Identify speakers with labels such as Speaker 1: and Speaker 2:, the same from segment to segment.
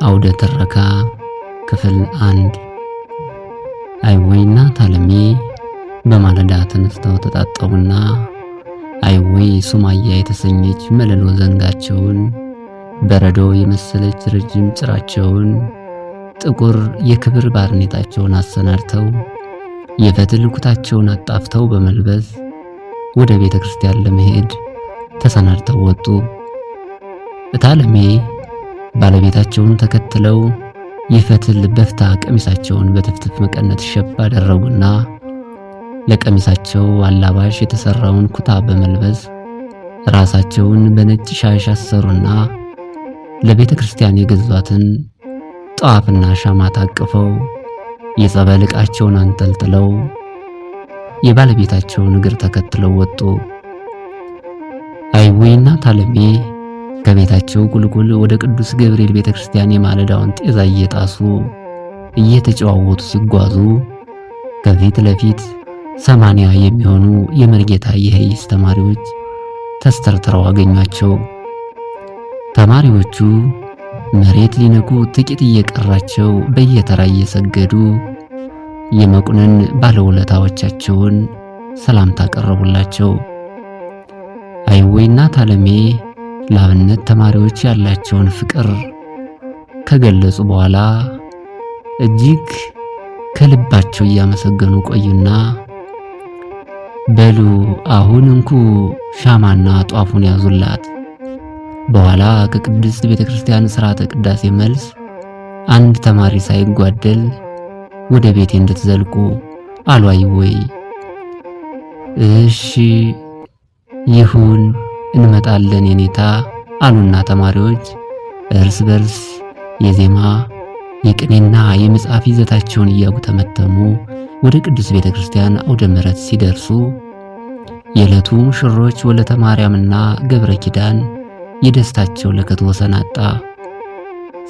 Speaker 1: አውደ ትረካ ክፍል 1። አይወይና ታለሜ በማለዳ ተነስተው ተጣጠቡና አይወይ ሱማያ የተሰኘች መለሎ ዘንጋቸውን፣ በረዶ የመሰለች ረጅም ጭራቸውን፣ ጥቁር የክብር ባርኔጣቸውን አሰናድተው የፈትል ኩታቸውን አጣፍተው በመልበስ ወደ ቤተ ክርስቲያን ለመሄድ ተሰናድተው ወጡ። እታለሜ ባለቤታቸውን ተከትለው የፈትል በፍታ ቀሚሳቸውን በትፍትፍ መቀነት ሸብ አደረጉና ለቀሚሳቸው አላባሽ የተሰራውን ኩታ በመልበስ ራሳቸውን በነጭ ሻሽ አሰሩና ለቤተ ክርስቲያን የገዟትን ጧፍና ሻማ ታቅፈው የጸበል ዕቃቸውን አንጠልጥለው የባለቤታቸውን እግር ተከትለው ወጡ። አይወይና ታለሜ ከቤታቸው ቁልቁል ወደ ቅዱስ ገብርኤል ቤተክርስቲያን የማለዳውን ጤዛ እየጣሱ እየተጨዋወቱ ሲጓዙ ከፊት ለፊት 80 የሚሆኑ የመርጌታ የህይስ ተማሪዎች ተስተርትረው አገኟቸው። ተማሪዎቹ መሬት ሊነኩ ጥቂት እየቀራቸው በየተራ እየሰገዱ የመቁነን ባለውለታዎቻቸውን ሰላምታ ቀረቡላቸው። አይወይና ታለሜ ለአብነት ተማሪዎች ያላቸውን ፍቅር ከገለጹ በኋላ እጅግ ከልባቸው እያመሰገኑ ቆዩና በሉ አሁን እንኩ ሻማና ጧፉን ያዙላት። በኋላ ከቅድስት ቤተክርስቲያን ሥርዓተ ቅዳሴ መልስ አንድ ተማሪ ሳይጓደል ወደ ቤቴ እንድትዘልቁ አሉ አይወይ። እሺ ይሁን እንመጣለን የኔታ አሉና ተማሪዎች እርስ በርስ የዜማ የቅኔና የመጽሐፍ ይዘታቸውን እያጉተመተሙ ወደ ቅዱስ ቤተክርስቲያን አውደ ምሕረት ሲደርሱ የዕለቱ ሙሽሮች ወለተ ማርያምና ገብረ ኪዳን የደስታቸው ለከት ወሰን አጣ።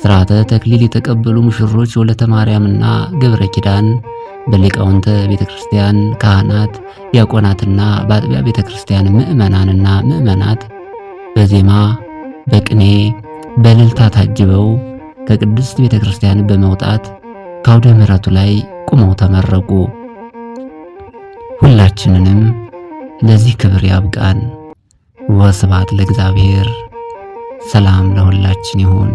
Speaker 1: ሥርዓተ ተክሊል የተቀበሉ ሙሽሮች ወለተ ማርያምና ገብረ ኪዳን በሊቃውንተ ቤተክርስቲያን ካህናት፣ ዲያቆናትና በአጥቢያ ቤተክርስቲያን ምእመናንና ምእመናት በዜማ በቅኔ በእልልታ ታጅበው ከቅድስት ቤተክርስቲያን በመውጣት ከአውደ ምሕረቱ ላይ ቆመው ተመረቁ። ሁላችንንም ለዚህ ክብር ያብቃን። ወስብሐት ለእግዚአብሔር። ሰላም ለሁላችን ይሁን።